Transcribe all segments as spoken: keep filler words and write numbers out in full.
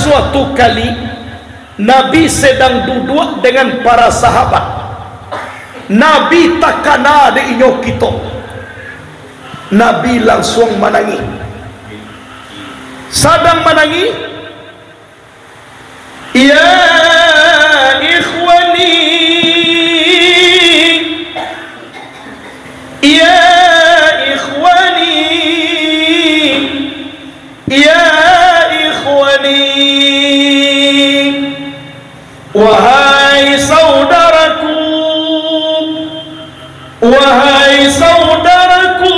Suatu kali, Nabi sedang duduak dengan para sahabat. Nabi takana dek inyo kito. Nabi lansuang manangih. Sadang manangih, "Ya ikhwani, ya ikhwani, ya ikhwani, wahai saudaraku, wahai saudaraku,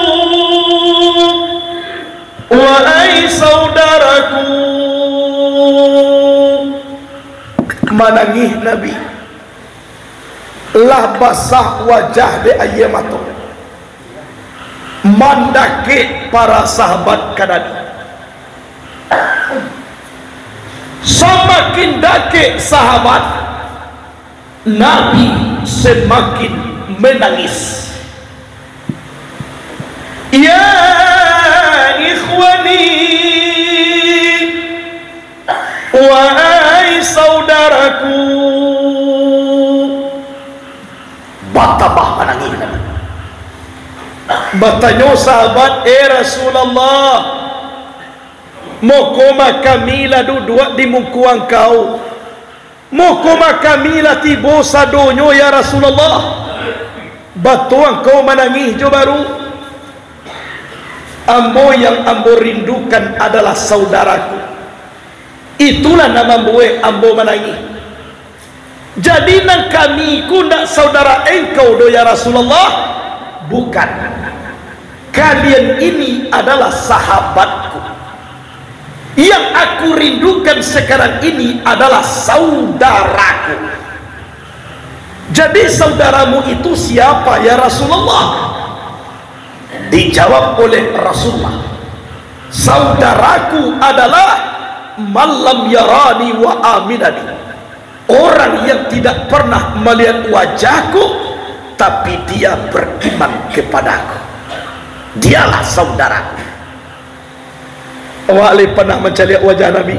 wahai saudaraku." Manangih Nabi. Lah basah wajah dek aia mato. Mandakek para sahabat ka Nabi. Samakin dakek sahabat, Nabi samakin manangih. "Ya ikhwani, wahai saudaraku." Batambah manangih Nabi. Batanyo sahabat, "Eh Rasulullah, moko ma kami lah duduak di muko Angkau? Moko ma kami lah tibo sadonyo, ya Rasulullah? Batua Angkau manangih jo baru?" "Ambo, yang ambo rindukan adalah saudaraku. Itulah nan mambuek ambo manangih. Jadi, nan kami ko ndak saudara engkau doh, ya Rasulullah? Bukan. Kalian ini adalah sahabatku. Yang aku rindukan sekarang ini adalah saudaraku. Jadi, saudaramu itu siapa, ya Rasulullah?" Dijawab oleh Rasulullah, "Saudaraku adalah man lam yarani wa aminani, orang yang tidak pernah melihat wajahku, tapi dia beriman kepadaku. Dialah saudaraku." Awak lai panah mancaliak wajah Nabi?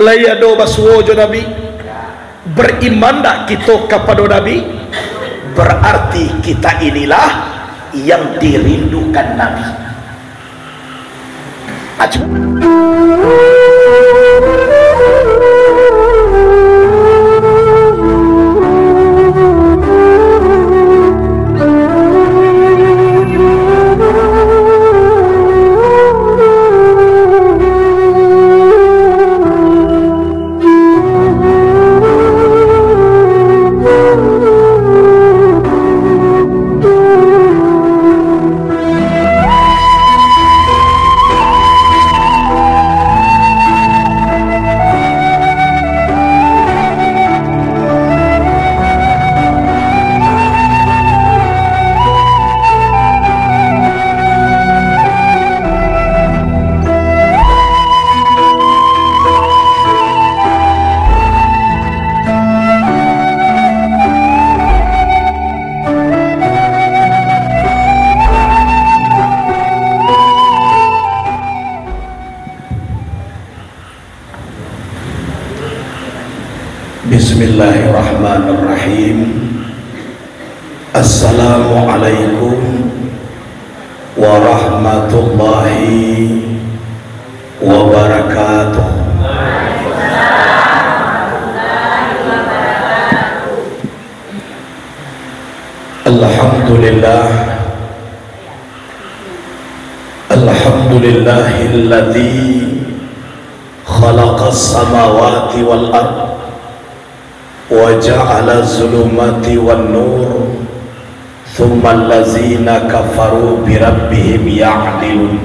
Lai ado basuo jo Nabi? Beriman ndak kito kapado Nabi? Berarti kita inilah yang dirindukan Nabi. Aju. Bismillahirrahmanirrahim. Assalamualaikum warahmatullahi wabarakatuh. Alhamdulillah. Alhamdulillahilladzi khalaqas samawati wal ard, wa ja'ala zulumati wan nur, tsummal ladzina kafaru bi rabbihim ya'dilun.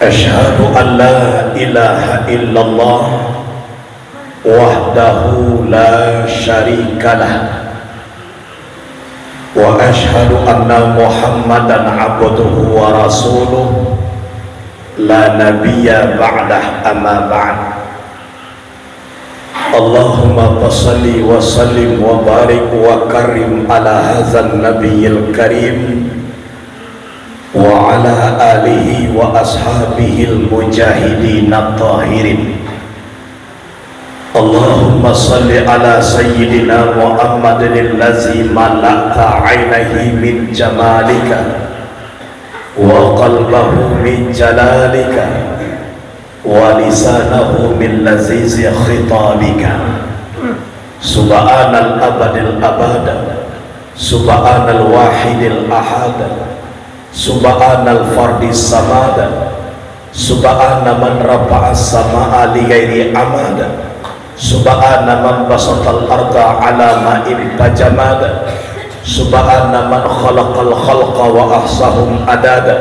Asyhadu an la ilaha illallah wahdahu la syarikalah, wa asyhadu anna Muhammadan abduhu wa rasuluh, la nabiyya ba'dah, amma ba'd. Allahumma fasalli wa sallim wa barik wa karim ala hadzan nabiyyil karim, وعلى آله وأصحابه المجاهدين الطاهرين. اللهم صل على سيدنا محمد الذي ملأت عينيه من جمالك وقلبه من جلالك ولسانه من لذيذ خطابك. سبحان الأبد الأبد. سبحان الواحد الأحد. سبحان الفرد الصمد. سبحان من رفع السماء لغير عمد. سبحان من بسط الأرض على ماء فجمد. سبحان من خلق الخلق وأحصاهم عددا.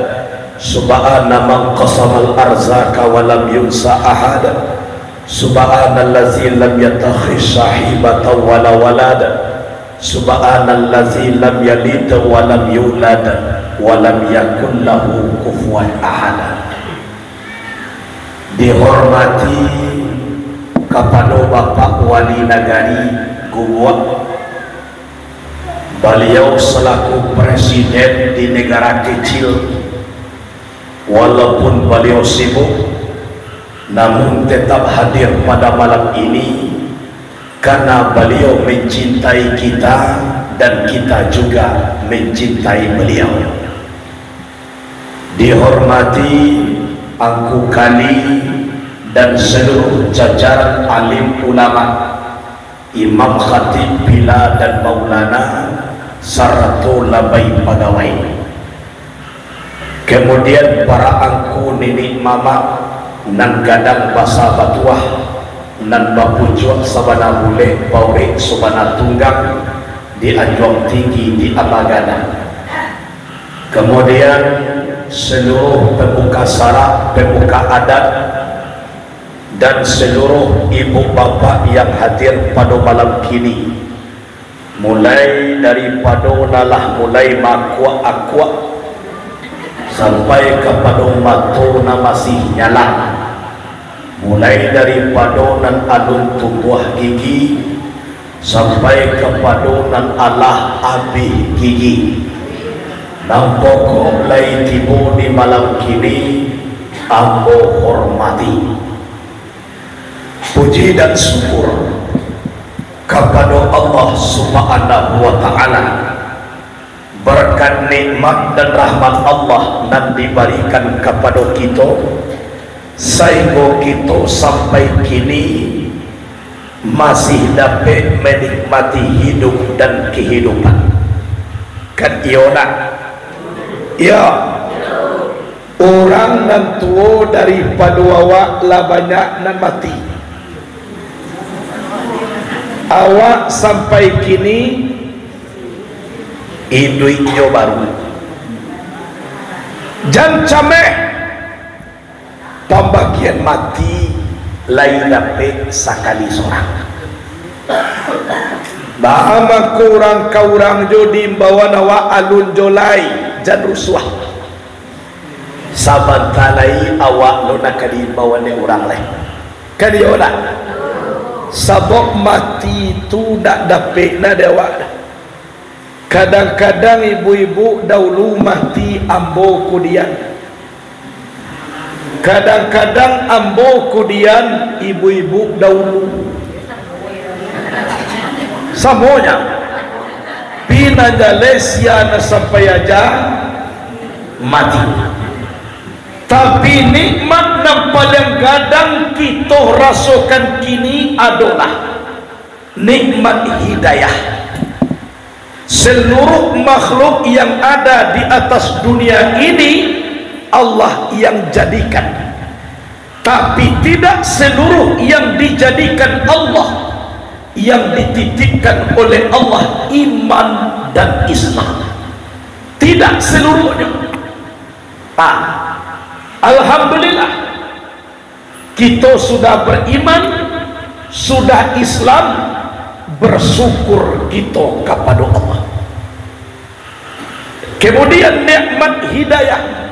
سبحان من قسم الأرزاق ولم ينس أحدا. سبحان الذي لم يتخذ صاحبة ولا ولدا. سبحان الذي لم يلد ولم يولد ولم يكن له كفوا أحد. Dihormati kapado Bapak Wali Nagari Gubuak, baliau salaku presiden di negara kecil, walaupun baliau sibuk, namun tetap hadir pada malam ini, karena baliau mencintai kita dan kita juga mencintai beliau. Dihormati Angku Kali dan seluruh jajaran alim ulama, imam khatib bila dan maulana, sarato labai pagawai. Kemudian para angku niniak mamak nan gadang basa batuah, nan bapucuak sabana bulek, baurek sabana tunggang, di anjuang tinggi, di amah gadang. Kemudian seluruh pembuka sara, pembuka adat, dan seluruh ibu bapak yang hadir pado malam kini, mulai daripado nan lah mulai maakuak-akuak, sampai kapado mato nan masih nyala, mulai daripado nan alun tumbuah gigi, sampai kapado nan alah abih gigi. Nan pokok lai tibo di malam kini, ambo hormati. Puji dan syukur kapado Allah Subhanahu wa Ta'ala, berkat nikmat dan rahmat Allah nan dibarikan kapado kito, sainggo kito sampai kini masih dapek manikmati hidup dan kahidupan. Kan iyo nak? Iyo. Urang nan tuo daripado awak lah banyak nan mati. Awak sampai kini iduiknyo baru. Jan cameh, pambagian mati lai dapek sakali sorang. Baa mangko urang ka urang jo diimbauan awak alun jo lai, jan rusuah. Sabanta lai awak lo nak ka diimbauan dek urang lai. Kan iyo nak? Sabab mati tu ndak dapek na dek awak doh. Kadang-kadang ibu-ibu daulu mati, ambo kudian. Kadang-kadang ambo kudian, ibu-ibu daulu. Samonyo. Pi nan jaleh sia nan sampai aja mati. Tapi nikmat nan paliang gadang kito rasokan kini adolah nikmat hidayah. Seluruh makhluk yang ada di atas dunia ini, Allah yang jadikan. Tapi tidak seluruh yang dijadikan Allah, yang dititipkan oleh Allah iman dan Islam. Tidak seluruhnya. Ah, Alhamdulillah. Kito sudah beriman, sudah Islam, bersyukur kito kapado Allah. Kemudian nikmat hidayah,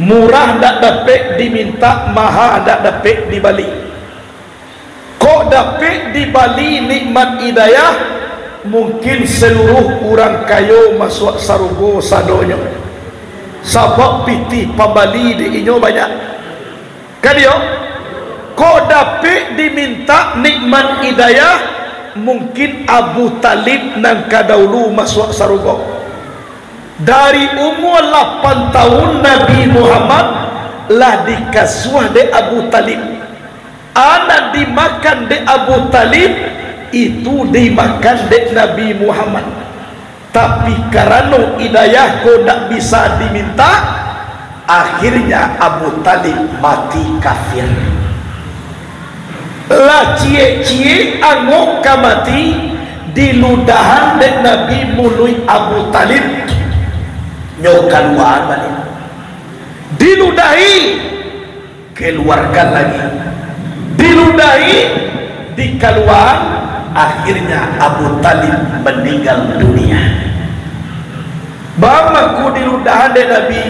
murah dak dapek dimintak, maha dak dapek dibali. Kok dapek dibali nikmat hidayah, mungkin seluruh urang kayo masuak sarugo sadonyo. Sabab pitih pambali dek inyo banyak. Kan iyo? Kok dapek dimintak nikmat hidayah, mungkin Abu Thalib nan ka daulu masuak sarugo. Dari umua lapan tahun Nabi Muhammad lah dikasuah dek Abu Thalib. Anak dimakan dek Abu Thalib, itu dimakan dek Nabi Muhammad. Tapi karano hidayah ko ndak bisa dimintak, akhirnya Abu Thalib mati kafir. Lah ciek-ciek angok ka mati, diludahan dek Nabi muluik Abu Thalib, nyo kaluaan baliak. Diludahi, keluarkan lagi. Diludahi, dikaluaan, akhirnya Abu Thalib meninggal dunia. Bamaku diludahan dek Nabi,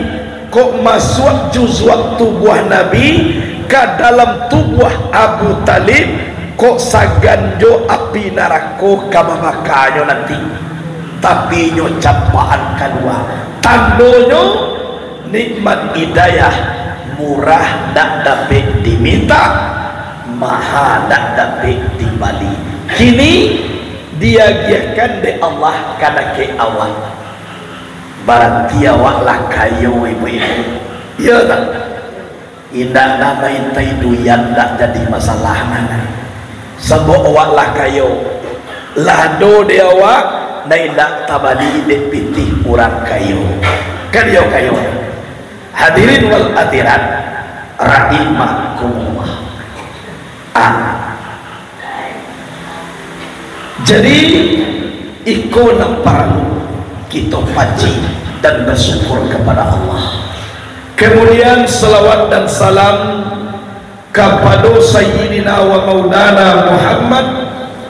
kok masuak juzuak tubuah Nabi ka dalam tubuah Abu Thalib, kok sagan jo api narako ka mamakanyo nanti. Tapi inyo capakan kalua. Tandonyo, nikmat hidayah murah, dak dapek dimintak, maha, dak dapek dibali. Kini diagiahkan dek Allah ka dakek awak. Barati awak lah kayo, ibu-ibu. Iyo tak? Indak, nak maintai duian ndak jadi masalah, nah. Sabab awak lah kayo. Lah ado di awak, nan indak tabali dek pitih urang kayo. Kan iyo kayo. Hadirin wal hadirat rahimakumullah. Ah. Jadi, iko nan paralu kito paji dan basyukur kapada Allah. Kemudian, salawat dan salam kapado Sayyidina wa Maulana Muhammad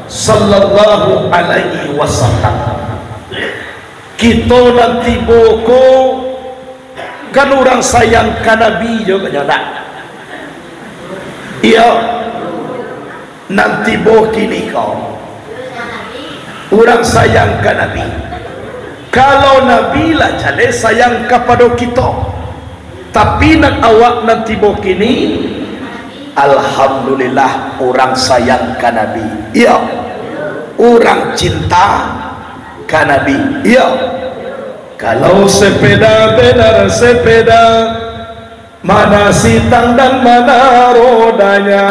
sallallahu alaihi wasallam. Kito nan tibo ko, kan urang sayang ka Nabi jo, kan nyo ndak? Iyo. Nan tibo kini ko, urang sayang ka Nabi. Kalau Nabi lah jaleh sayang kapado kito. Tapi nan awak nan tibo kini, alhamdulillah, urang sayang ka Nabi. Iyo. Urang cinta ka Nabi. Iyo. Kalau sepeda benar sepeda, mana sitang dan mana rodanya?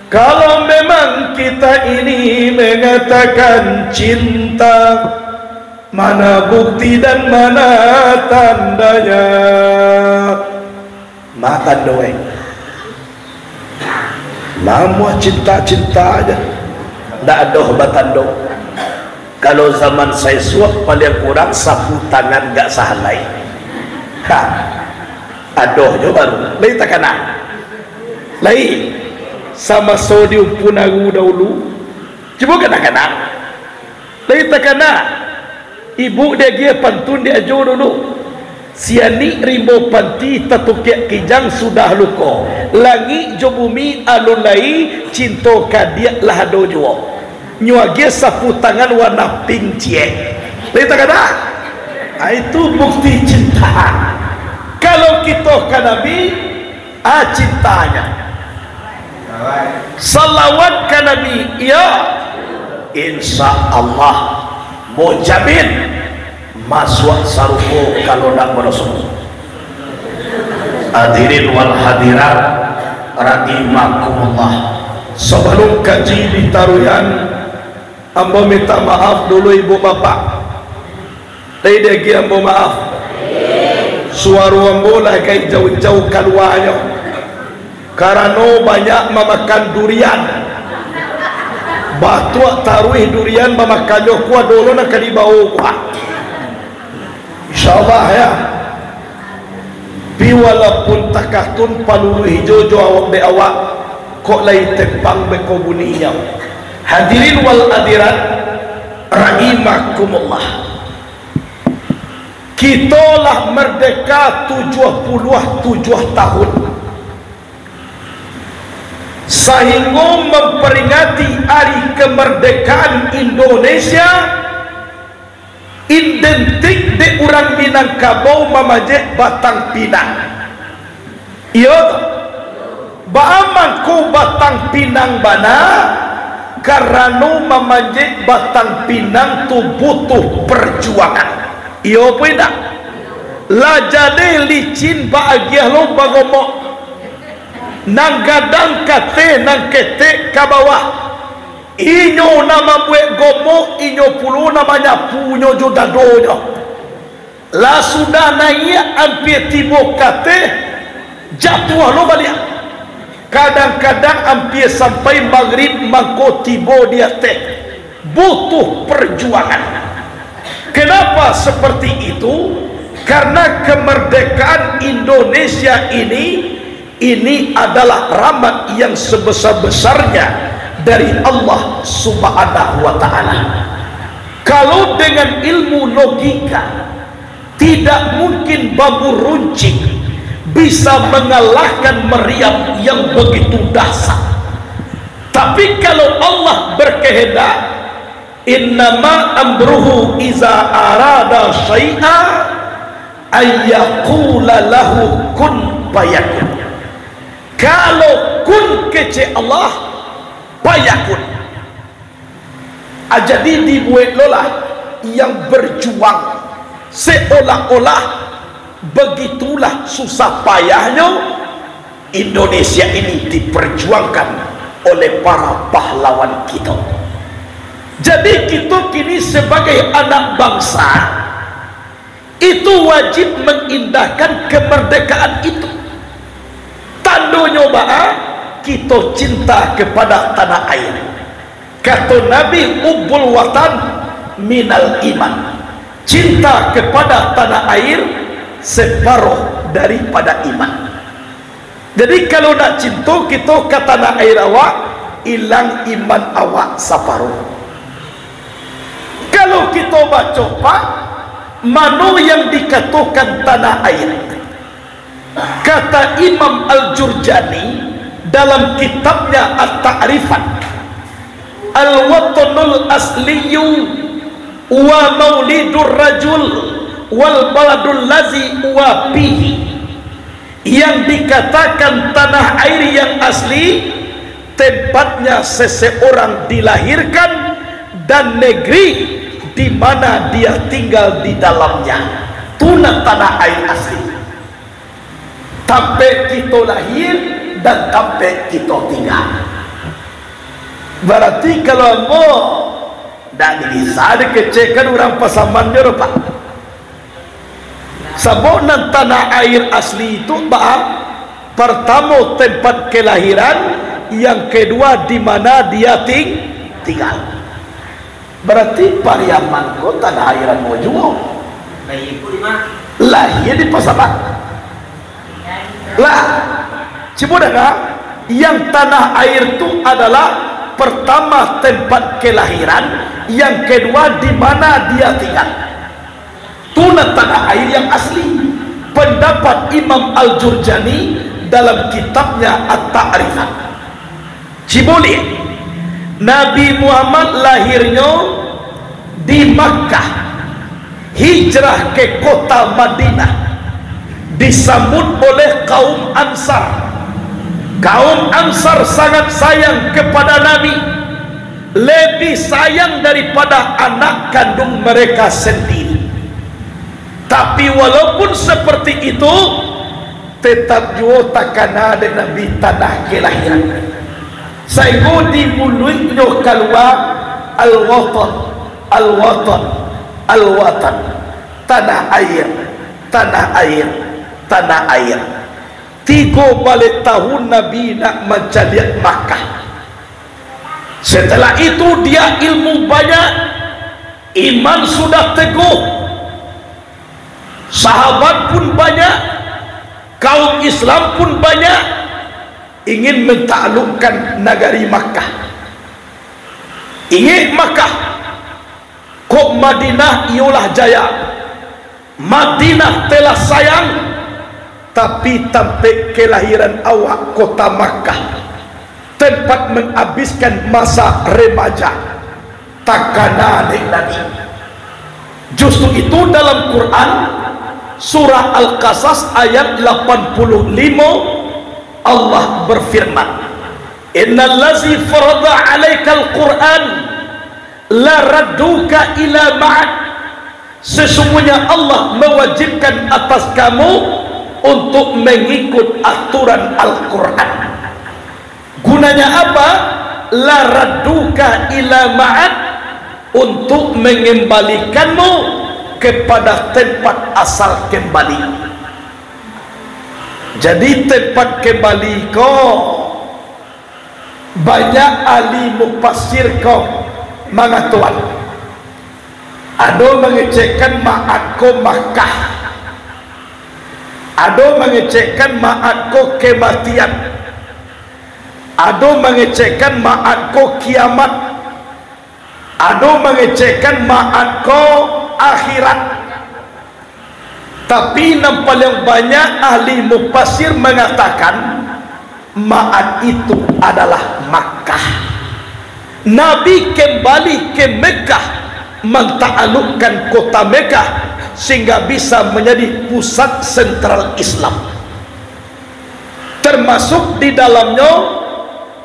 Kalau memang kita ini mengatakan cinta, mana bukti dan mana tandanya? Ma tando, eh. Namuah cinta-cinta aja. Ndak ado batando. Kalau zaman saisuak, paliang kurang sapu tangan gak sahalai. Ha. Ado jo baru. Lai takana? Lai. Samaso di Umpu Naru dahulu. Cubo kana-kana. Lai takana? Ibu diagiah pantun di ajo dulu. Sianik rimbo panti tatukiak kijang sudah luko. Langik jo bumi alun lai, cinto kadiak lah ado juo. Nyo agiah sapu tangan warna pink ciek. Lai takana? Ah, itu bukti cinta. Kalau kito ka Nabi, ah, cintanya. Salawat ka Nabi, iyo. Insya Allah, mujamin masuak sarugo kalau ndak badoso. Hadirin wal hadirat rahimakumullah. Sabalum kaji ditaruihan, ambo minta maaf dulu ibu bapak. Lai diagiah ambo maaf. Suaro ambo lah ka ijau-ijau kaluanyo. Karano banyak mamakan durian. Batuak taruih durian mamakannyo, kuah dolo nan ka dibao kuah. Insya Allah, ya. Pi walaupun takahtun paluruih ijo jo awak dek awak, kok lai tepang beko buninyo. Hadirin wal hadirat rahimakumullah. Kito lah merdeka tujuah puluah tujuah tahun. Sahinggo memperingati Hari Kemerdekaan Indonesia, Identik dek urang Minangkabau mamanjek batang pinang. Iyo toh? Baa mangko batang pinang bana? Karano mamanjek batang pinang tu butuh parjuangan. Iyo apo indak? Lah jaleh licin baagiah lo bagomok. Nan gadang ka ateh, nan ketek ka bawah. Inyo nan mambuek gomok, inyo pulo nan manyapunyo jo dadonyo. Lah sudah naiak ampia tibo ka ateh, jatuah lo baliak. Kadang-kadang ampia sampai magrib mangko tibo di ateh. Butuh perjuangan. Kenapa seperti itu? Karena kemerdekaan Indonesia ini, ini adalah rahmat yang sebesar-besarnya dari Allah Subhanahu wa Ta'ala. Kalau dengan ilmu logika, tidak mungkin bambu runcing bisa mengalahkan meriam yang begitu dahsyat. Tapi kalau Allah berkehendak, "Innama amruhu iza arada syai'a ayyakula lahu kun fayakun." Kalau kun kecek Allah, fayakun. Ah, jadi dibuek lo lah yang berjuang seolah-olah begitulah susah payahnyo Indonesia ini diperjuangkan oleh para pahlawan kita. Jadi, kita kini sebagai anak bangsa, itu wajib mengindahkan kemerdekaan itu. Tandonyo baa? Kito cinta kepada tanah air. Kato Nabi, "Hubbul watan minal iman." Cinta kepada tanah air separoh daripada iman. Jadi, kalau ndak cinto kito ka tanah air awak, ilang iman awak saparoh. Kalau kito baco, Pak, mano yang dikatokan tanah air? Kata Imam Al-Jurjani dalam kitabnya At-Ta'rifat, "Al-watanul asliyu wa maulidur rajul wal baladul lazi wa fihi." Yang dikatakan tanah air yang asli, tempatnya seseorang dilahirkan dan negeri di mana dia tinggal di dalamnya. Tu nan tanah air asli. Tampek kito lahir dan tampek kito tinggal. Barati kalau ambo, ndak bisa dikecekkan urang Pasaman jo doh, Pak. Sabab nan tanah air asli itu baa? Partamo tempat kelahiran, yang kedua di mana dia ting-, tinggal. Barati Pariaman ko tanah air ambo juo. Lahia di Pasaman. Lah, cubo danga, yang tanah air tu adalah pertama tempat kelahiran, yang kedua di mana dia tinggal. Tu nan tanah air yang asli. Pendapat Imam Al-Jurjani dalam kitabnya At-Ta'rifat. Cubo liek, Nabi Muhammad lahirnyo di Makkah, hijrah ke kota Madinah, disambut oleh kaum Ansar. Kaum Ansar sangat sayang kepada Nabi, lebih sayang daripada anak kandung mereka sendiri. Tapi walaupun seperti itu, tetap juo takana dek Nabi tanah kelahiran. Sainggo di muluiknyo kalua, "Al-Watan, Al-Watan, Al-Watan." Tanah air, tanah air, tanah air. Tigo baleh tahun Nabi nak mancaliak Makkah. Setelah itu, dia ilmu banyak, iman sudah teguh, sahabat pun banyak, kaum Islam pun banyak, ingin mentaklukkan nagari Makkah. Ingek Makkah, kok Madinah iyolah jaya. Madinah telah sayang, tapi tampek kelahiran awak kota Makkah, tempat menghabiskan masa remaja, takana dek Nabi. Justru itu dalam Quran, surah Al-Qasas ayat lapan puluh lima, Allah berfirman, "Innallazi farada alaikal Qur'an laradduka ila ma'ad." Sesungguhnya Allah mewajibkan atas kamu untuk mengikut aturan Al-Quran. Gunanya apa? Laradduka ila ma'ad, untuk mengembalikanmu kepada tempat asal kembali. Jadi, tempat kembali ko, banyak ahli mufasir ko mangatoan. Ado mangecekkan ma'ad ko Makkah. Ado mangecekkan ma'ad ko kematian. Ado mangecekkan ma'ad ko kiamat. Ado mangecekkan ma'ad ko akhirat. Tapi, nan paliang banyak ahli mufasir mangatakan, ma'ad itu adalah Makkah. Nabi kembali ke Mekah, manta'alukkan kota Mekah, sehingga bisa menjadi pusat sentral Islam. Termasuk di dalamnya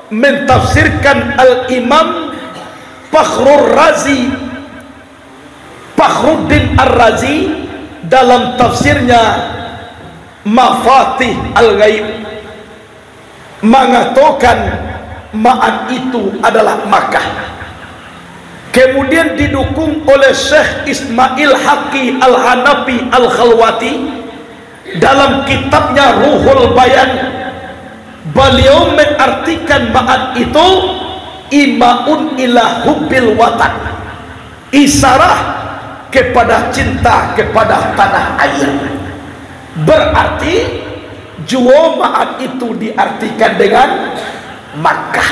mentafsirkan Al-Imam Fakhrur Razi, Fakhruddin Ar-Razi, dalam tafsirnya Mafatih Al-Ghaib, mangatokan ma'ad itu adalah Makkah. Kemudian didukung oleh Syekh Ismail Haqqi Al-Hanafi Al-Khalwati dalam kitabnya Ruhul Bayan. Baliau mengartikan ma'ad itu imaun ila hubbil watan, isyarah kepada cinta kepada tanah air. Berarti, juo ma'ad itu diartikan dengan Makkah.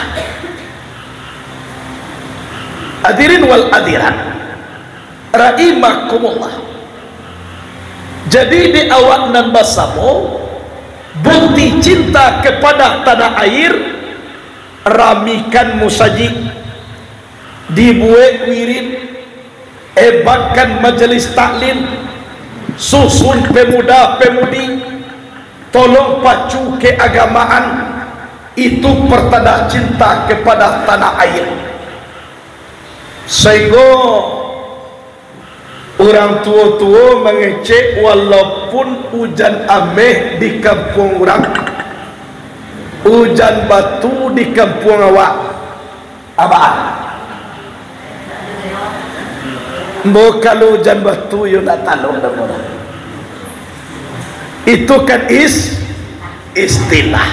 Hadirin wal hadirat rahimakumullah. Jadi, di awak nan basamo, bukti cinta kepada tanah air, ramikan musajik, dibuek wirid, hebatkan majelis taklim, susun pemuda-pemudi, tolong pacu keagamaan, itu pertanda cinta kepada tanah air. Sehingga urang tuo-tuo mangecek, walaupun ujan ameh di kampuang urang, ujan batu di kampuang awak, abah. Ambo kalau ujan batu, yo ndak talok doh, ambo. Itu kan is-, istilah.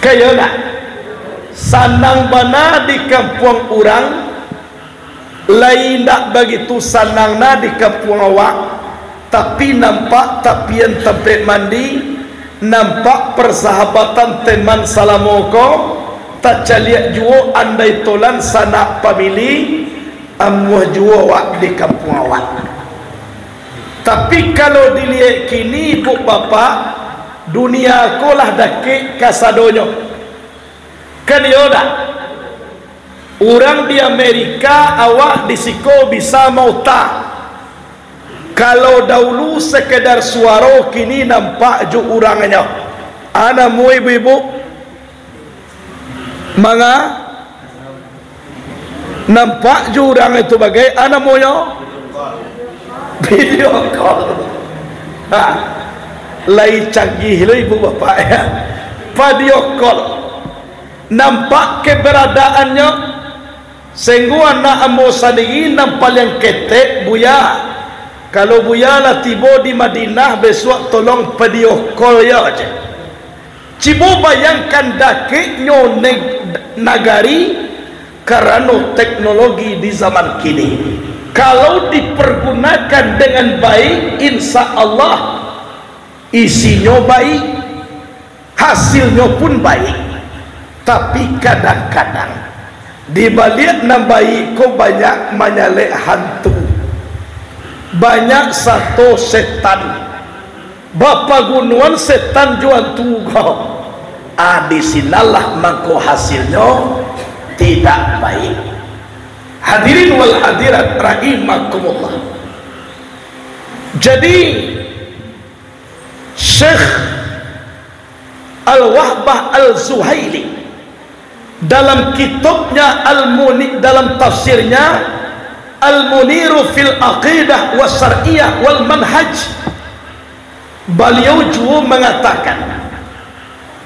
Kayo ndak? Sanang bana di kampuang urang, lai indak bagitu sanang na di kampuang awak, tapi nampak tapian tampek mandi, nampak persahabatan teman salamo ko, tacaliak juo andai tolan sanak pamili, amuah juo awak di kampuang awak. Tapi, kalau diliek kini, ibu bapak, dunia ko lah dakek kasadonyo. Kan iyo dak? Urang di Amerika, awak di siko bisa mauta. Kalau daulu sekedar suaro, kini nampak jo urangnyo. A namo ibu-ibu? Manga? Nampak jo urang itu bagai, a namonyo? Video call. Ha. Lai canggih lo ibu bapak, ya. Video call. Nampak keberadaannyo. Senggo anak ambo sandiri nan paliang ketek, Buya. Kalau Buya lah tibo di Madinah, besuak tolong video call yo je. Cubo bayangkan dakeknyo neg-, nagari karano teknologi di zaman kini. Kalau dipergunakan dengan baik, insya Allah isinyo baik. Hasilnyo pun baik, tapi kadang-kadang di baliak nan baik ko banyak manyalek hantu, banyak sato setan, bapagunoan setan jo hantu ko. Ah, di sinanlah mangko hasilnyo tidak baik. Hadirin wal hadirat rahimakumullah. Jadi, Syekh Al-Wahbah Al-Zuhaili dalam kitabnya Al-Muni-, dalam tafsirnya Al-Muniru fil Aqidah wa Syar'iyah wal Manhaj, baliau juo mangatakan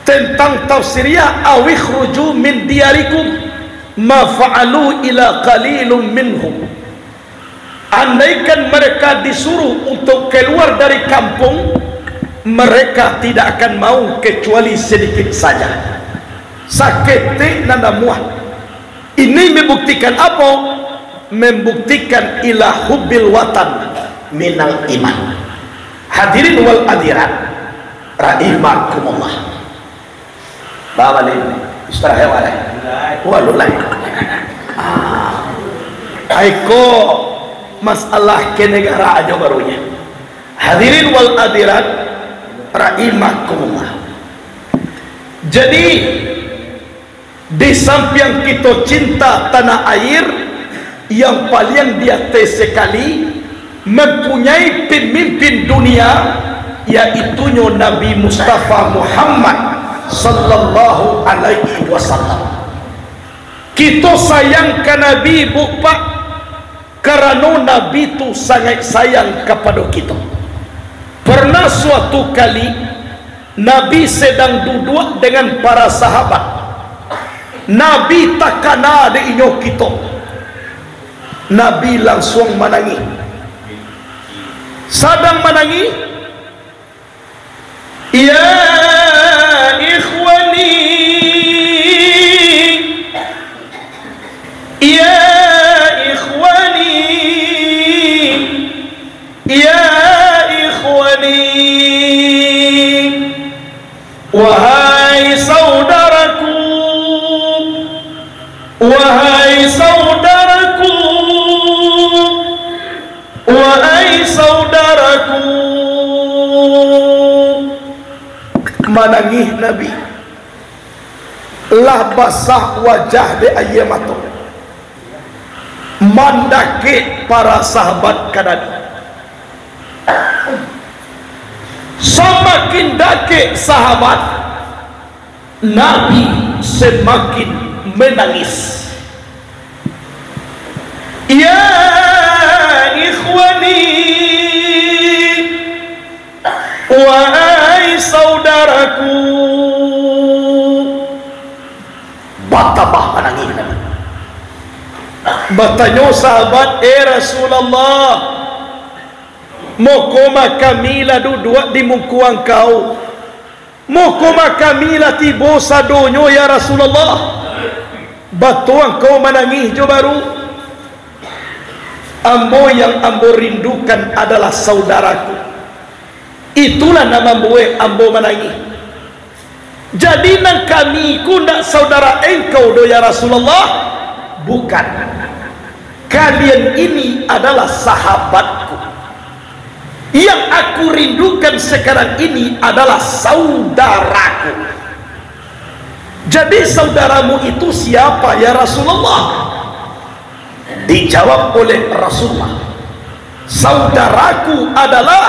tentang tafsirnya, "Awikhruju min diyarikum ma fa'alu ila qalilum minhum." Andaikan mereka disuruh untuk keluar dari kampung, mereka tidak akan mau kecuali sedikit saja. Saketek nan namuah. Ini membuktikan apa? Membuktikan ila hubbil watan minal iman. Hadirin wal hadirat rahimakumullah. Bawa balik. Istirahat awak lai. Walu lai. Ah. Aiko masalah kenegaraan jo barunya. Hadirin wal hadirat rahimakumullah. Jadi, di sampiang kito cinta tanah air, yang paliang di ateh sekali, mempunyai pemimpin dunia, yaitunyo Nabi Mustafa Muhammad sallallahu alaihi wasallam. Kito sayang ka Nabi, Bu, Pak, karano Nabi tu sangaik sayang kapado kito. Pernah suatu kali, Nabi sedang duduak dengan para sahabat. Nabi takana dek inyo kito. Nabi langsuang manangih. Sadang manangih, "Ya ikhwani, ya ikhwani, ya ikhwani." Wahai saudaraku, wahai saudaraku, wahai saudaraku. Manangih Nabi. Lah basah wajah dek aia mato. Mandakek para sahabat ka Nabi. Samakin dakek sahabat, Nabi samakin manangih. Ya ikhwani, wahai saudaraku. Batambah manangih Nabi. Batanyo sahabat, "Eh Rasulullah, mako ma kami lah duduak di muko Angkau? Mako ma kami lah tibo sadonyo, ya Rasulullah?" "Batua Angkau manangih jo baru?" "Ambo yang ambo rindukan adalah saudaraku. Itulah nan mambuek ambo manangih." "Jadi nan kami ko ndak saudara Engkau doh, ya Rasulullah?" "Bukan. Kalian ini adalah sahabatku. Yang aku rindukan sekarang ini adalah saudaraku." "Jadi saudaramu itu siapa, ya Rasulullah?" Dijawab oleh Rasulullah, "Saudaraku adalah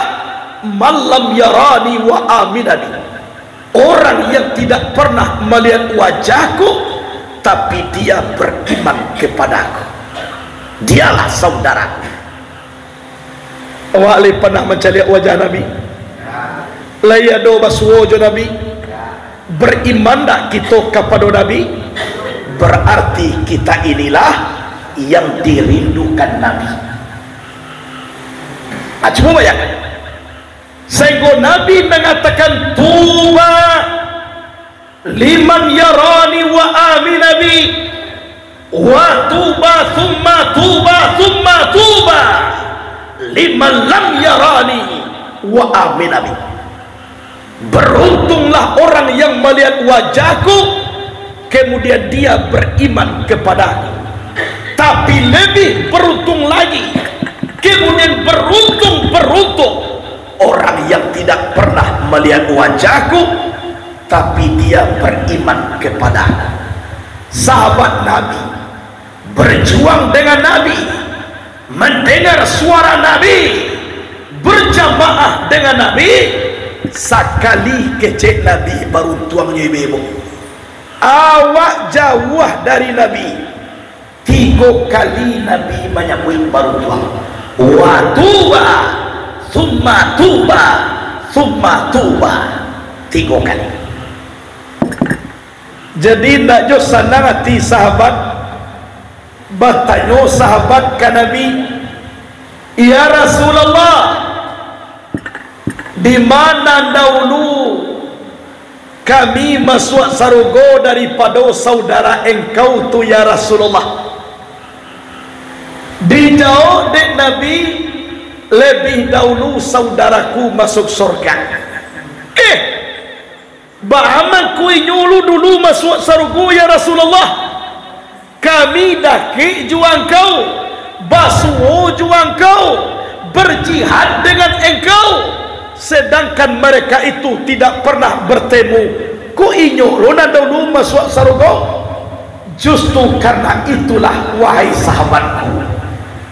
man lam yarani wa amana bi, orang yang tidak pernah melihat wajahku, tapi dia beriman kepadaku. Dialah saudaraku." Awak lai pernah mancaliak wajah Nabi? Lai ado basuo jo Nabi? Beriman ndak kito kapado Nabi? Berarti kita inilah yang dirindukan Nabi. Ah, cubo bayangkan. Sehingga Nabi mengatakan, "Tuba liman yarani wa amana bi, wa tuba summa tuba summa tuba liman lam yarani wa amana bi." Beruntunglah orang yang melihat wajahku, kemudian dia beriman kepadaku. Tapi lebih beruntung lagi, kemudian beruntung, beruntung orang yang tidak pernah melihat wajahku, tapi dia beriman kepadaku. Sahabat Nabi Berjuang dengan Nabi, mendengar suara Nabi, berjamaah dengan Nabi, sakali kecek Nabi baruntuangnyo ibu-ibu. Awak jauah dari Nabi, tigo kali Nabi manyabuik baruntuang. Wa tuba, summa tuba, summa tuba. Tigo kali. Jadi, ndak jo sanang ati sahabat batanyo sahabat ka Nabi, "Ya Rasulullah, di mana dahulu kami masuak sarugo daripado saudara engkau tu, ya Rasulullah?" Dijawab dek Nabi, "Lebih dahulu saudaraku masuk sorga." Eh, Baa mangko inyo lu dulu masuak sarugo, ya Rasulullah? Kami dakek jo angkau, basuo jo angkau, berjihad dengan engkau, sedangkan mereka itu tidak pernah bertemu. Kok inyo lu nan dulu masuak sarugo? Justru karena itulah, wahai sahabatku,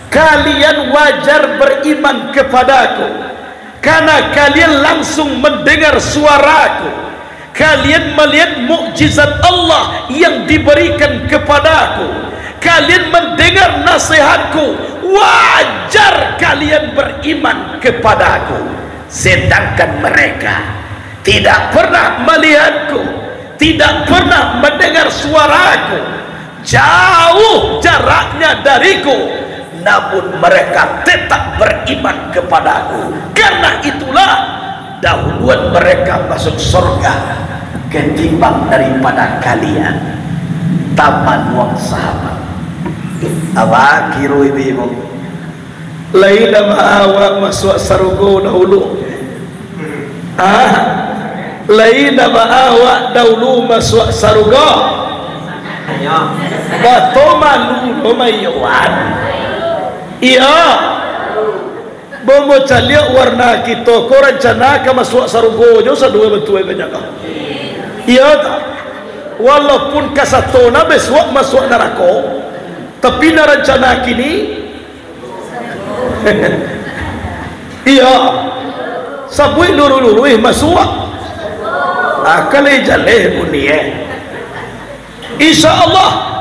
kalian wajar beriman kepadaku. Karena kalian langsung mendengar suara-Ku, kalian melihat mukjizat Allah yang diberikan kepada-Ku, kalian mendengar nasihat-Ku, wajar kalian beriman kepada-Ku. Sedangkan mereka tidak pernah melihat-Ku, tidak pernah mendengar suara-Ku, jauh jaraknya dari-Ku, namun mereka tetap beriman kepada-Ku. Karena itulah, dahuluan mereka masuk sorga ketimbang daripada kalian. Tamanuang sahabat. Apa kiro ibu-ibu? Lai ndak baa awak masuak sarugo dahulu? Ah, lai ndak baa awak dahulu masuak sarugo? Bato malu lo maiyoan. Iyo. Bomo caliak warna kito ko rancana ka masuak sarugo jo saduo batua banyak ka. Iyo tak? Walaupun kasato na besuak masuak narako, tapi na rancana kini Iyo, sabuik luru-luru, eh, masuak. Ah, kalai jaleh bunyi, eh. Insya Allah.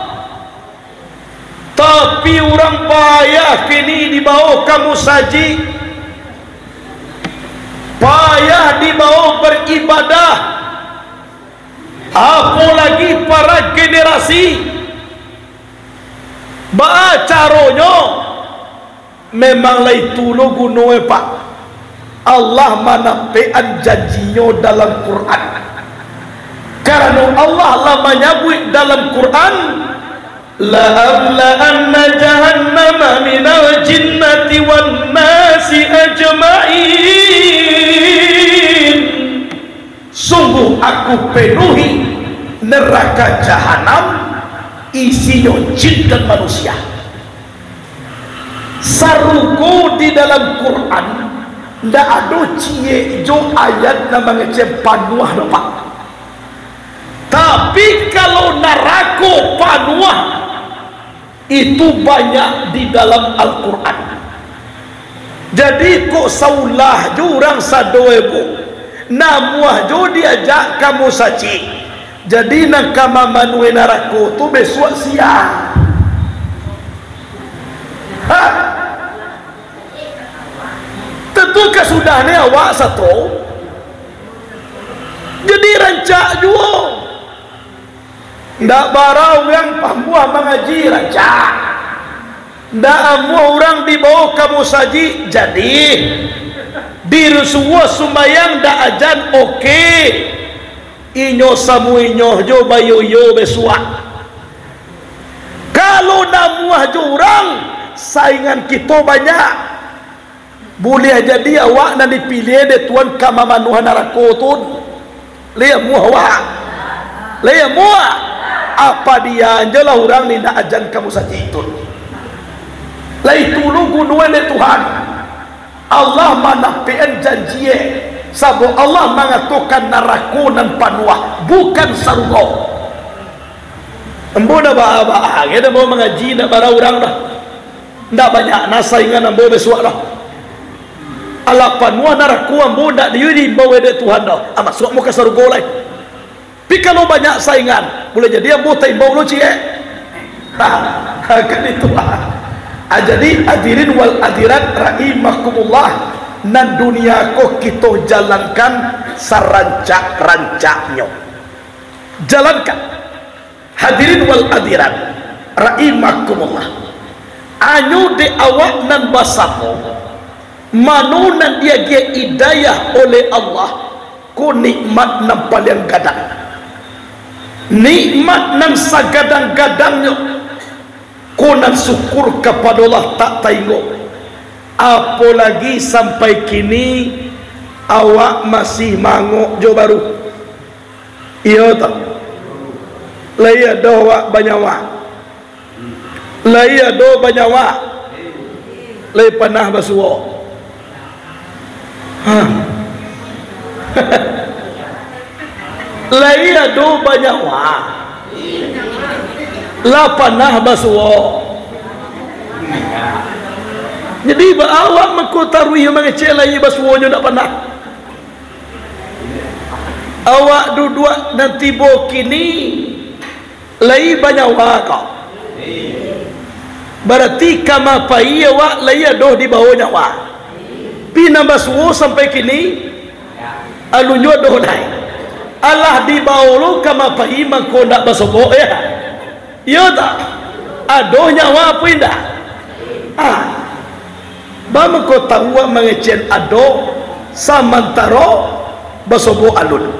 Tapi urang payah kini dibawo ka musajik. Payah dibawo baribadah. Apolagi para generasi. Baa caronyo? Memang lai tu lo guno, eh, Pak. Allah manapekan janji-Nyo dalam Quran. Karano Allah lah manyabuik dalam Quran, "La amla'anna jahannama minal jinnati wan nasi ajma'in." Sungguh Aku penuhi neraka jahanam isinyo jin dan manusia. Sarugo di dalam Quran, ndak ado ciek jo ayat nan mangecek panuah doh, Pak. Tapi, kalau narako panuah, itu banyak di dalam Al-Quran. Jadi, kok saulah jo urang sado, eh, Bu? Namuah jo diajak ka musajik. Jadi, nan ka mamanuahi narako tu besuak siang. Ha? Tantu ka sudah ni awak sato. Jadi, rancak juo. Ndak bara urang pamuah mangaji, rancak. Ndak amuah urang dibawo ka musajik, jadi. Di rusuah sumbayang ndak ajan, oke. Inyo samuinyo jo bayoyo besuak. Kalau namuah jo urang, saingan kito banyak. Buliah jadi awak nan dipiliah dek Tuhan ka mamanuahan narako tu. Lai amuah awak. Lai amuah. Apa dianjolah urang ni ndak ajan ka musajik tu. Lai tu lo gunoan dek Tuhan. Allah manapekan janji, eh. Sabab Allah mangatokan narako nan panuah, bukan sarugo. Ambo ndak baa-baa, ndak ambo mangaji, ndak bara urang dah. Ndak banyak nah saingan ambo bisuak dah. Alah panuah narako ambo ndak diimbau dek Tuhan dah. Ah, masuak ambo ka sarugo lai. Tapi kalau banyak saingan, buliah jadi ambo taimbau lo ciek. Kan itu. Ah, jadi hadirin wal hadirat rahimakumullah, nan dunia ko kito jalankan sarancak-rancaknyo. Jalankan. Hadirin wal hadirat rahimakumullah. Anyo dek awak nan basamo, mano nan diagiah hidayah oleh Allah, ko nikmat nan paliang gadang. Nikmat nan sagadang-gadangnyo, ko nan syukur kapado Allah tak tainggo. Apolagi sampai kini awak masih mangok jo baru. Iyo tak? Lai ado awak banyawa? Lai ado banyawa? Lai panah basuo? Ha. Lai ado banyawa? Lah panah basuo? Jadi, baa awak mangko taruih mangecek lai basuonyo ndak panah? Awak duduak nan tibo kini, lai banyawa ko? Barati kama pai awak lai ado dibao nyawa. Pi nan basuo sampai kini, alun juo ado lai. Alah dibao lo kama pai mangko ndak basobok, yo? Iyo tak? Ado nyawa apo indak? Ah. Baa mangko tahu awak mangecek ado, samantaro basobok alun?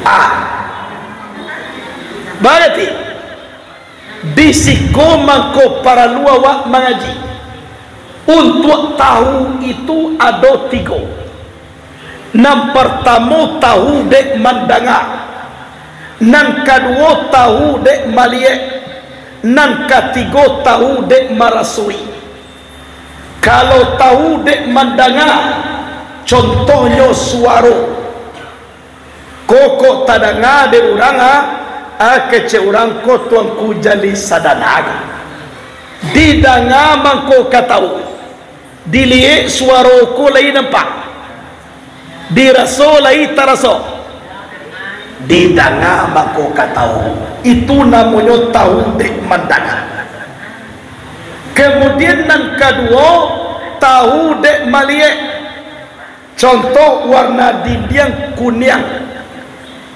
Ah. Barati, di siko mangko paralu awak mangaji. Untuak tahu itu ado tigo. Nan partamo tahu dek mandanga, nan kaduo tahu dek maliek, nan katigo tahu dek marasoi. Kalau tahu dek mandanga, contohnyo suaro. Kok tadanga dek urang, ah, ah, kecek urang ko Tuanku Jali Sadana. Didanga mangko ka tahu. Diliek suaro ko lai nampak. Diraso lai taraso. Didanga mangko ka tahu. Itu namonyo tahu dek mandanga. Kemudian nan kaduo, tahu dek maliek. Contoh, warna dindiang kuniang.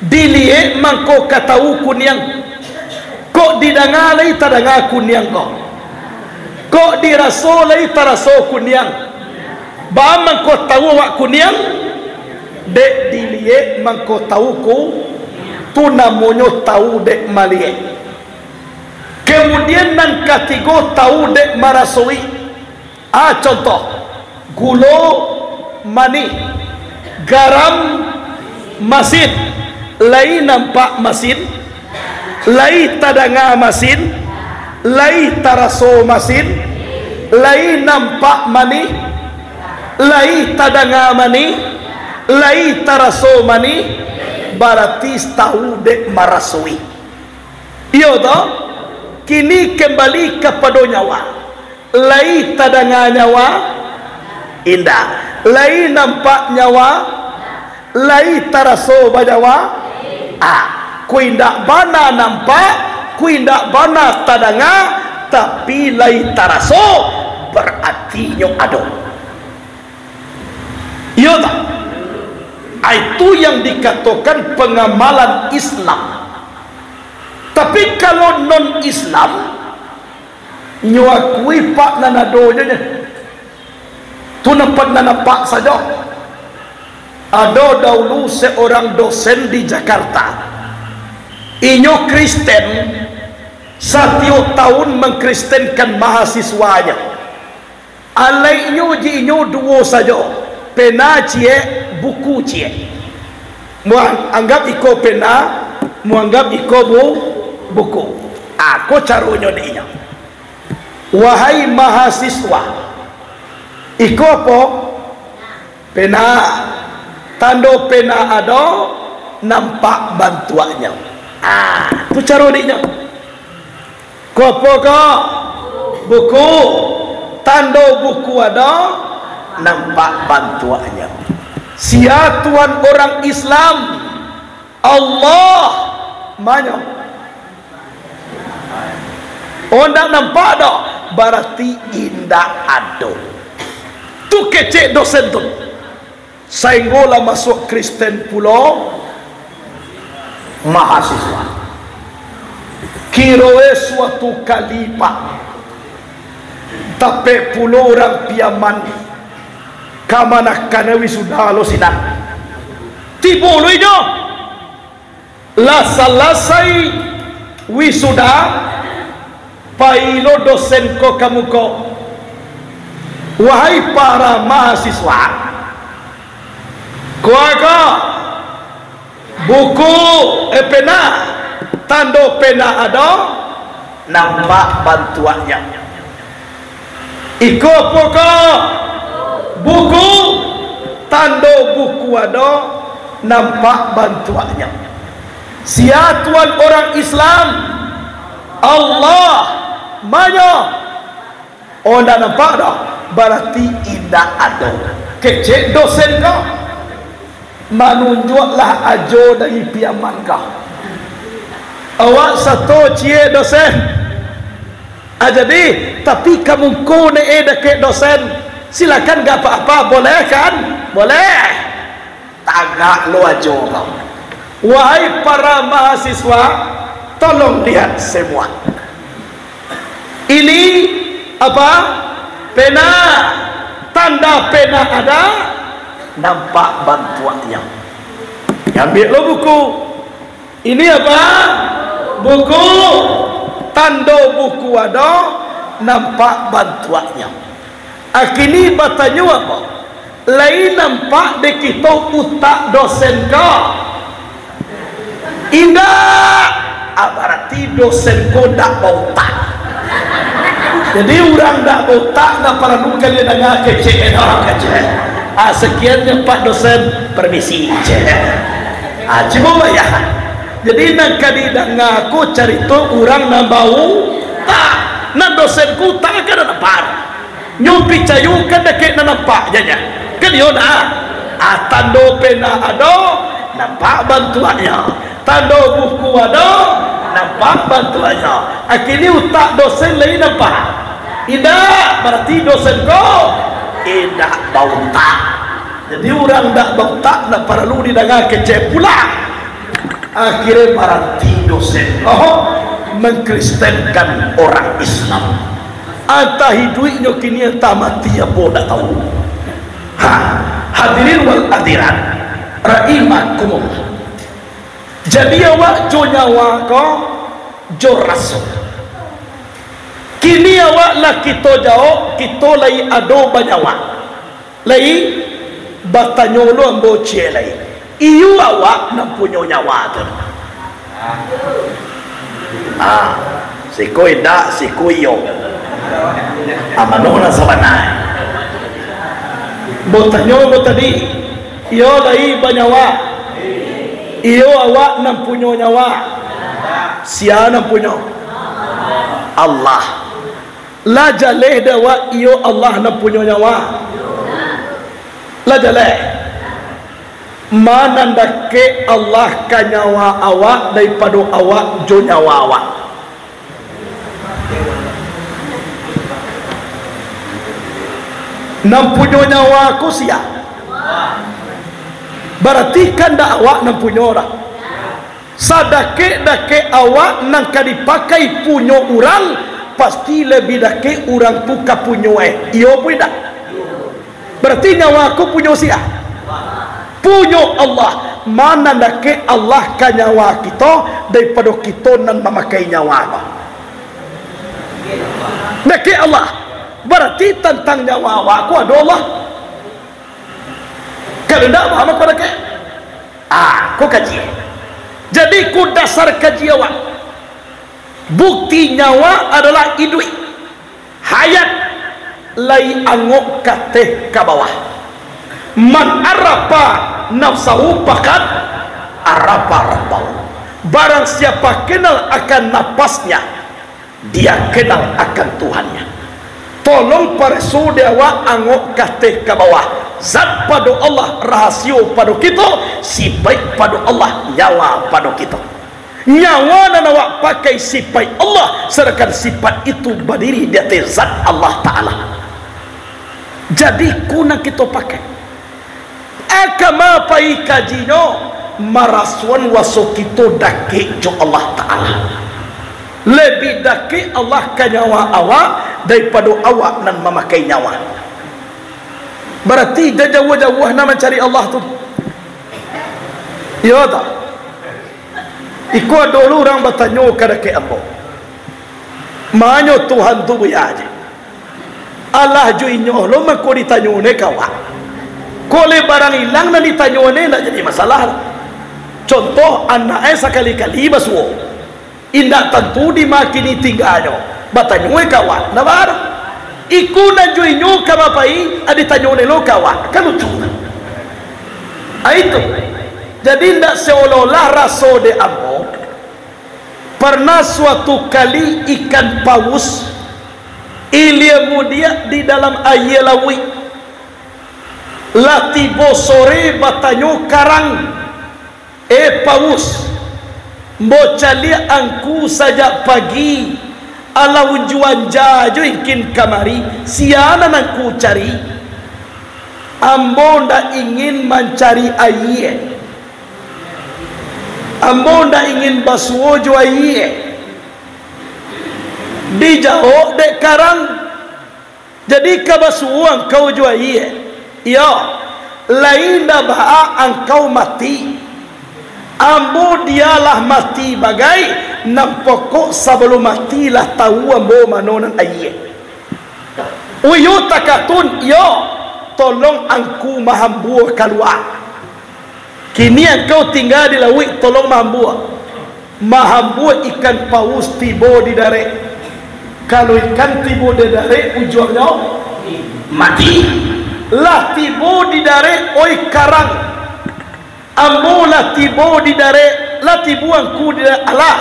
Diliek mangko ka tahu kuniang. Kok didanga lai tadanga kuniang ko? Kok diraso lai taraso kuniang? Baa mangko tahu awak kuniang? Dek diliek mangko tahu ku, tu namonyo tahu dek maliek. Kemudian nan katigo tahu dek marasoi. Ah, contoh, gulo manih, garam masin, lai nampak masin, lai tadanga masin, lai taraso masin, lai nampak manih, lai tadanga manih, lai taraso manih, barati tahu dek marasoi. Iyo toh? Kini kembali kapado nyawa. Lai tadanga nyawa? Indak. Lai nampak nyawa? Lai taraso banyawa? Ah, kok indak bana nampak, kok indak bana tadanga, tapi lai taraso, baratinyo ado. Iyo tak? Ah, itu yang dikatokan pangamalan Islam. Tapi kalau non-Islam, nyo akui, Pak, nan adonyo nyo. Tu nampak, nan nampak sajo. Ado daulu seorang dosen di Jakarta. Inyo Kristen, satiok tahun mangkristenkan mahasiswanyo. Alaiknyo ji inyo duo sajo, pena ciek, buku ciek. Muanggap iko pena, muanggap iko bu-, buku. Ah, ko caronyo dek inyo. Wahai mahasiswa, iko apo? Pena. Tando pena ado, nampak bantuaknyo. Ah, tu caro diknyo. Ko apo ko? Buku. Tando buku ado, nampak bantuaknyo. Sia Tuhan orang Islam? Allah. Manyo? Oh, ndak nampak doh, barati indak ado. Tu kecek dosen tu. Sainggo lah masuak Kristen pulo mahasiswa. Kiroe suatu kali, Pak, tapek pulo urang Piaman kamanakan wisuda lo sinan. Tibo lo inyo. Lah salasai wisuda, pai lo dosen ko ka muko. Wahai para mahasiswa, ko ko, buku, eh, pena, tando pena ado, nampak bantuaknyo. Iko apo ko? Buku, tando buku ado, nampak bantuaknyo. Sia Tuhan orang Islam? Allah. Manyo? Oh, ndak nampak doh, barati indak ado. Kecek dosen ko. Manunjuaklah ajo dari Piaman ko. Awak sato ciek dosen. Ah, jadi, tapi ka muko ne, eh, dakek dosen. Silakan, gak apa-apa, boleh kan? Boleh. Tagak lo ajo ko. Wahai para mahasiswa, tolong lihat semua. Ini apa? Pena. Tanda pena ada, nampak bantuaknya. Ambil lo buku. Ini apa? Buku. Tando buku ada, nampak bantuaknya. Akini batanyo apa? Lai nampak dek kito utak dosen ko? Indak. Ah, barati dosen ko ndak bautak. Jadi, urang ndak bautak, ndak paralu kalian danga kecek, eh, orang kecek. Ah, sekian nyo, Pak Dosen, permisi. Ah, cubo bayangkan. Jadi, nan ka didanga ko carito urang nan bautak. Nan dosen ko utak kan ndak nampak. Nyo picayo kan dakek nan nampak, janya. Kan iyo nah. Ah, tando pena ado, nampak bantuaknyo. Tando buku ado, nampak bantuaknyo. Akini utak dosen lai nampak? Indak, barati dosen ko indak bautak. Jadi, urang ndak bautak, ndak paralu didanga kecek pulang. Akhirnyo baranti dosen ko mengkristenkan orang Islam. Antah iduiknyo kini, antah mati, apo ndak tahu. Ha, hadirin wal hadirat rahimakumullah. Jadi, awak jo nyawa ko jo raso. Kini awak lah kito jawab, kito lai ado banyawa. Lai, batanyo lo ambo ciek lai. Iyo awak nan punyo nyawa tu? Ah, siko indak, siko iyo. Ah, mano nan sabana? Ambo tanyo ambo tadi, iyo lai banyawa? Iyo awak nan punyo nyawa? Sia nan punyo? Allah. Lah jaleh dek awak iyo Allah nan punyo nyawa? Lah jaleh. Ma nan dakek Allah ka nyawa awak daripado awak jo nyawa awak? Nan punyo nyawa ko sia? Barati kan ndak awak nan punyo doh. Sadakek-dakek awak nan ka dipakai punyo urang, pasti labiah dakek urang tu ka punyo e. Iyo apo indak? Barati nyawa ko punyo sia? Punyo Allah. Ma nan dakek Allah ka nyawa kito daripado kito nan mamakai nyawa ko? Dakek Allah. Barati tantang nyawa awak ko ado Allah. Kalau indak, paham apo dakek? Ah, ko kaji. Jadi, ko dasar kaji awak. Bukti nyawa adolah iduik. Hayat lai angok kateh ka bawah. Man arafa nafsahu faqad arafa rabbahu. Barang siapa kenal akan napasnya, dia kenal akan Tuhannya. Tolong pareso di awak angok kateh ka bawah. Zat pado Allah rahasio pado kito, sipaik pado Allah nyawa pado kito. Nyawa nan awak pakai sipaik Allah, sadangkan sipaik itu badiri di ateh zat Allah Ta'ala. Jadi, ko nan kito pakai. Aka ma pai kajinyo, marasoan waso kito dakek jo Allah Ta'ala. Labiah dakek Allah ka nyawa awak daripado awak nan mamakai nyawa. Barati jan jauah-jauah nak mancari Allah tu. Iyo tak? Iko ado lo urang batanyo ka dakek ambo, "Manyo Tuhan tu buya je?" Alah jo inyo lo mangko ditanyo ne ka awak. Kok lai barang ilang nan ditanyo ne, ndak jadi masalah. Contoh, anak e sakali-kali basuo. Indak tantu di ma kini tingganyo. Batanyo e ka awak, ndak baa. Iko nan jo inyo ka ma pai, a ditanyo ne lo ka awak, kan lucu. A itu. Jadi, indak seolah-olah raso dek ambo, pernah suatu kali ikan paus ilia mudiak di dalam aia lauik. Lah tibo sore batanyo karang, "Eh, paus, mbo caliak angku sajak pagi, alah unjuan ja jo ingkin kamari, sia nan angku cari?" "Ambo ndak ingin mancari aia. Ambo ndak ingin basuo jo aia." Dijawok dek karang, "Jadi ka basuo angkau jo aia?" "Iyo." "Lai ndak baa angkau mati. Ambo dialah mati bagai, nan pokok sabalum mati lah tawu ambo mano nan aia." "Uyu takatun?" "Iyo." "Tolong angku mahambua kalua. Kini angkau tingga di lauik, tolong mahambua." Mahambua ikan paus tibo di darek. Kalau ikan tibo di darek, ujuangnyo mati. "Lah tibo di darek, oi karang. Ambo lah tibo di darek, lah tibo angku di darek. Alah,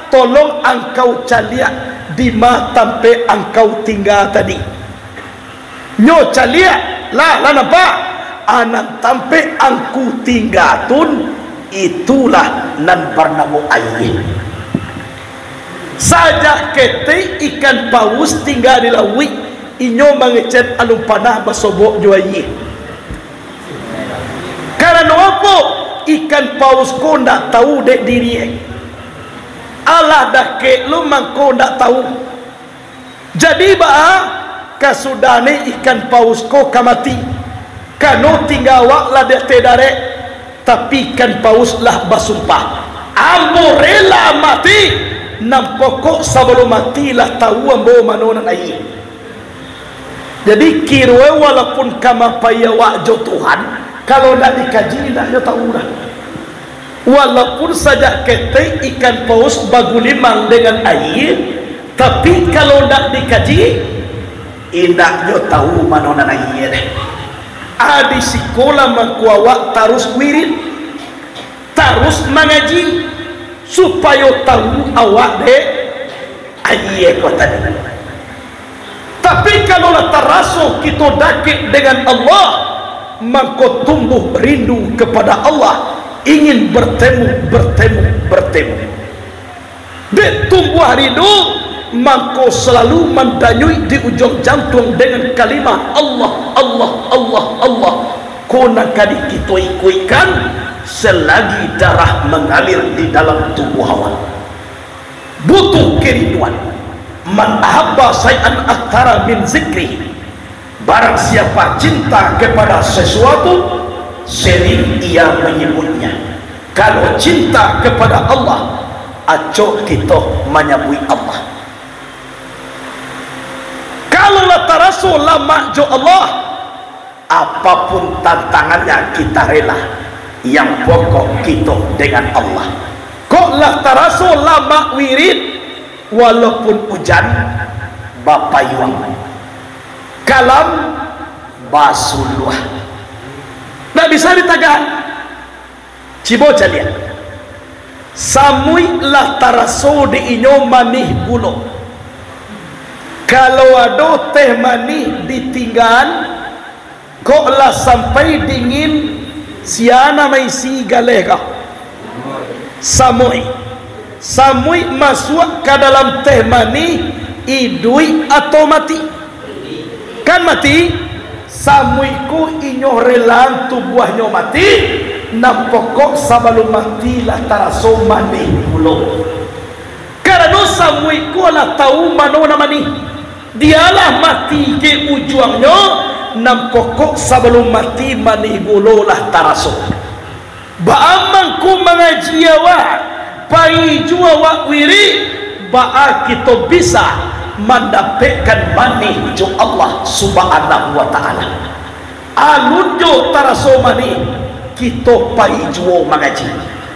tolong angkau caliak di ma tampek angkau tingga tadi." Nyo caliak, lah, lah nampak. A nan tampek angku tingga tun, itulah nan banamo aia. Sajak ketek ikan paus tingga di lauik, inyo mangecek alun panah basobok jo aia. Karano apo? Ikan paus ko ndak tawu dek dirie. Alah dakek lo mangko ndak tawu. Jadi baa? Kasudah ne ikan paus ko ka mati. Kano tingga awak lah di ateh darek, tapi ikan paus lah basumpah, "Ambo rela mati, nan pokok sabalum mati lah tawu ambo mano nan aia." Jadi, kironyo walaupun ka ma pai awak jo Tuhan, kalau ndak dikaji, ndak nyo tawu doh. Walaupun sajak ketek ikan paus bagulimang dengan aia, tapi kalau ndak dikaji, indak nyo tawu mano nan aia doh. A di siko lah mangko awak tarus wirid, tarus mangaji, supayo tawu awak dek aia ko tadi. Tapi kalau lah taraso kito dakek dengan Allah, mangko tumbuh rindu kepada Allah, ingin bertemu, bertemu, bertemu. Dek tumbuah rindu, mangko selalu mandanyuik di ujuang jantuang dengan kalimah Allah, Allah, Allah, Allah. Ko nan ka di kito ikuikkan selagi darah mangalir di dalam tubuah awak. Butuh kerinduan. "Man ahabba syai'an aktsara min zikri." Barang siapa cinta kepada sesuatu, sering ia menyebutnya. Kalau cinta kepada Allah, acok kito manyabuik Allah. Kalau lah taraso lamak jo Allah, apapun tantangannya kita rela. Yang pokok kito dengan Allah. Kok lah taraso lamak wirid, walaupun ujan bapayuang, kalam basuluah. Ndak bisa ditagah. Cibo caliak. Samuik lah taraso di inyo manih gulo. Kalau ado teh manih ditinggaan, kok lah sampai dingin, sia nan maisi galeh ko? Samuik. Samuik masuak ka dalam teh manih, iduik atau mati? Kan mati. Samuik ko inyo relaan tubuahnyo mati, nan pokok sabalun mati lah taraso manih pulo. Karano samuik ko lah tahu mano nan manih. Dialah mati ke ujuangnyo, nan pokok sabalun mati manih gulo lah taraso. Baa mangko mangaji awak, pai juo awak wirik, baa kito bisa mandapekkan manih jo Allah Subhanahu wa Ta'ala. Alun jo taraso manih, kito pai juo mangaji.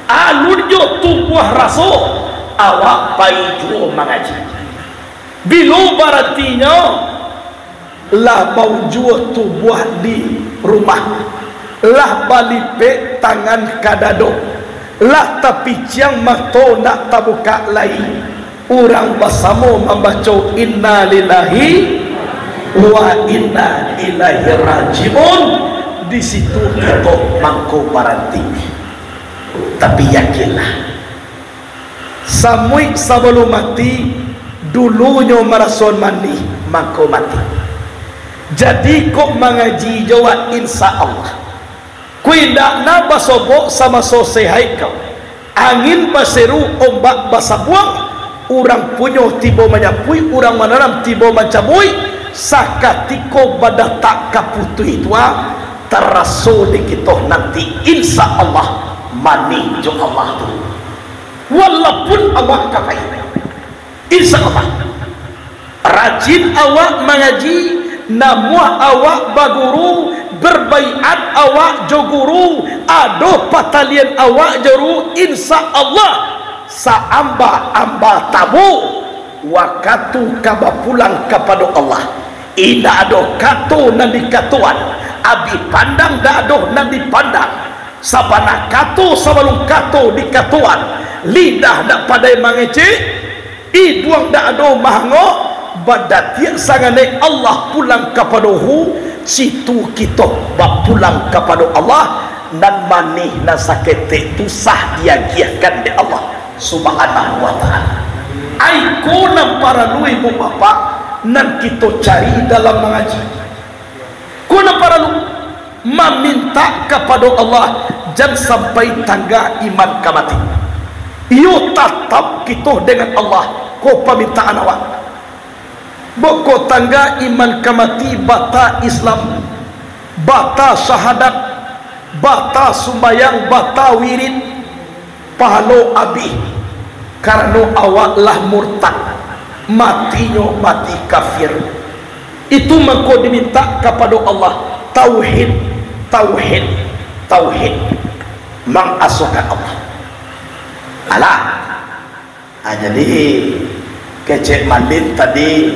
Alun jo tumbuah raso, awak pai juo mangaji. Bilo barantinyo? Lah baujua tubuah di rumah, lah balipek tangan ka dado, lah tapiciang mato ndak tabukak lai. Urang basamo mambaco innalillahi wa inna ilaihi raji'un, di situ kito mangko baranti. Tapi yakinlah, samuik sabalun mati, dulunyo maraso manih, mangko mati. Jadi kok mangaji jo awak, insya Allah. Kok indak na basobok samaso sehaik ko. Angin baseru, ombak basabuang, urang punyo tibo manyapuik, urang mananam tibo mancabuik, sakatiko badatak ka putuih tua, taraso di kito nanti, insya Allah, manih jo Allah tu. Walaupun awak ka pai. Insya Allah. Rajin awak mangaji, namuah awak baguru, berbaiat awak jo guru, ado patalian awak jo guru, insya Allah, saamba-amba tamu, wakatu ka bapulang kapado Allah. Indak ado kato nan dikatoan, abih pandang ndak ado nan dipandang. Sabana kato sabalun kato dikatoan, lidah ndak pandai mangecek, iduang ndak ado mahangok, badatiak sanganek Allah pulang kapado Hu, situ kito bapulang kapado Allah, nan manih nan saketek tu sah diagiahkan dek Allah Subhanahu wa Ta'ala. Ai ko nan paralu, ibu bapak, nan kito cari dalam mangaji. Ko nan paralu, mamintak kapado Allah, jan sampai tangga iman ka mati. Iyo, tatap kito dengan Allah, ko pamintaan awak. Boko tangga iman ka mati, bata Islam, bata syahadat, bata sumbayang, bata wirid, pahalo abih, karano awak lah murtad, matinyo mati kafir. Itu mangko dimintak kapado Allah, tauhid, tauhid, tauhid, mangasokan Allah. Alah. Ah, jadi, kecek Malin tadi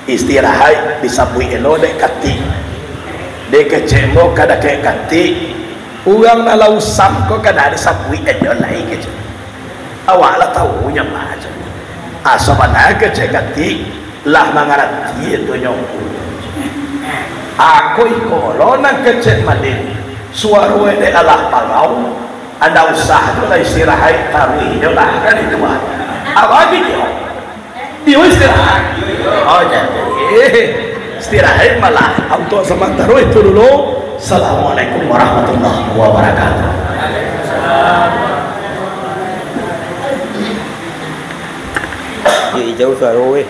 istirahat disabuik elo dek katik. Dek kecek mo kada kek katik, urang nan lah usang ko kada disabuik elo lai kecek. Awak lah tahu nyo mah aja. Ah, sabana kecek katik lah mangarati itu nyo. Ako iko lo nan kecek Malin, suaro dek alah parau. Anda usah tu lah istirahat, taruih je lah, kan itu, ah. Apa lagi dia? Dia istirahat. Oh, jadi istirahat malah. Untuk sementara itu dulu. Assalamualaikum warahmatullahi wabarakatuh. Ijau suaro, weh.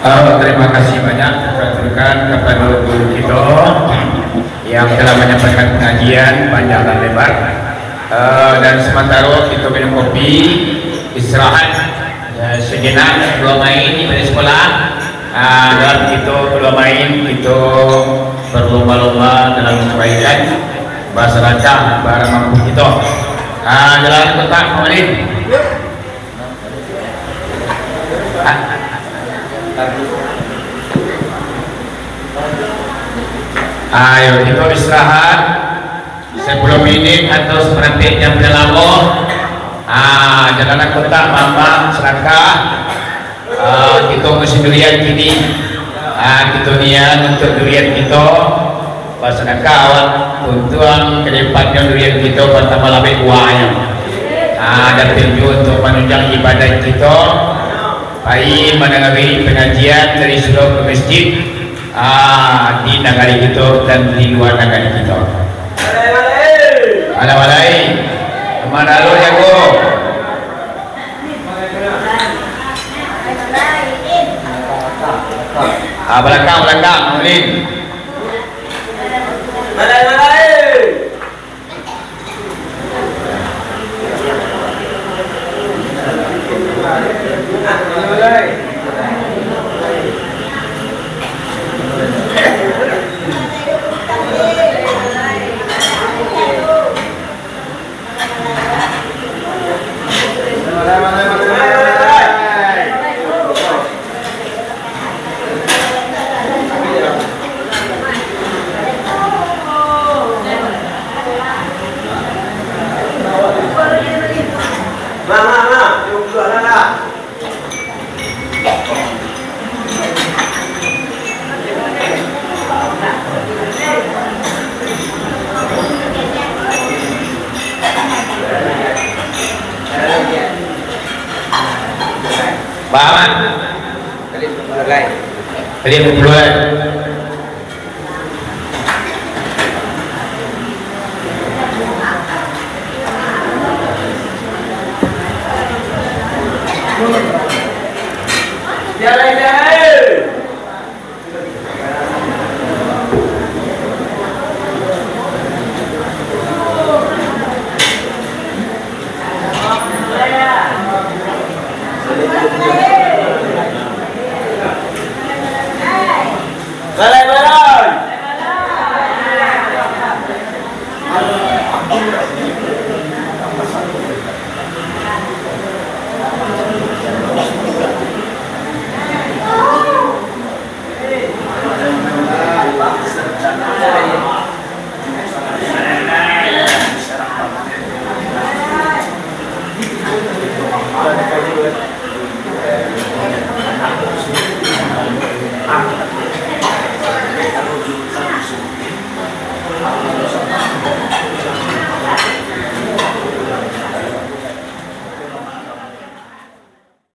Oh, terima kasih banyak kami aturkan kepada guru kita yang telah menyampaikan pengajian panjang dan lebar. Eh, dan sementara kita minum kopi, istirahat, ya, sejenak, keluar main di sekolah. Ah, dalam kita keluar main, kita berlomba-lomba dalam kebaikan, basaracah bara mampu kita. Ah, jalan kotak kembali. Ayo, kito istirahat sapuluah minit atau saparampek jam pado lamo. Ah, jan lah kotak, mamak, sadakah. Ah, kito musim durian kini. Ah, kito nian untuak durian kito. Basadakah awak, untuang ka dapek durian kito batambah labiah buahnyo. Ah, dapek juo untuak manunjang ibadah kito, pai mandangari pangajian dari surau ka masjid, ah, di nagari kito dan di lua nagari kito. Alah, balai. Kamana lo jago? Ah, balakang, balakang, ulin. Paham, ah? Kalian berpuluhan.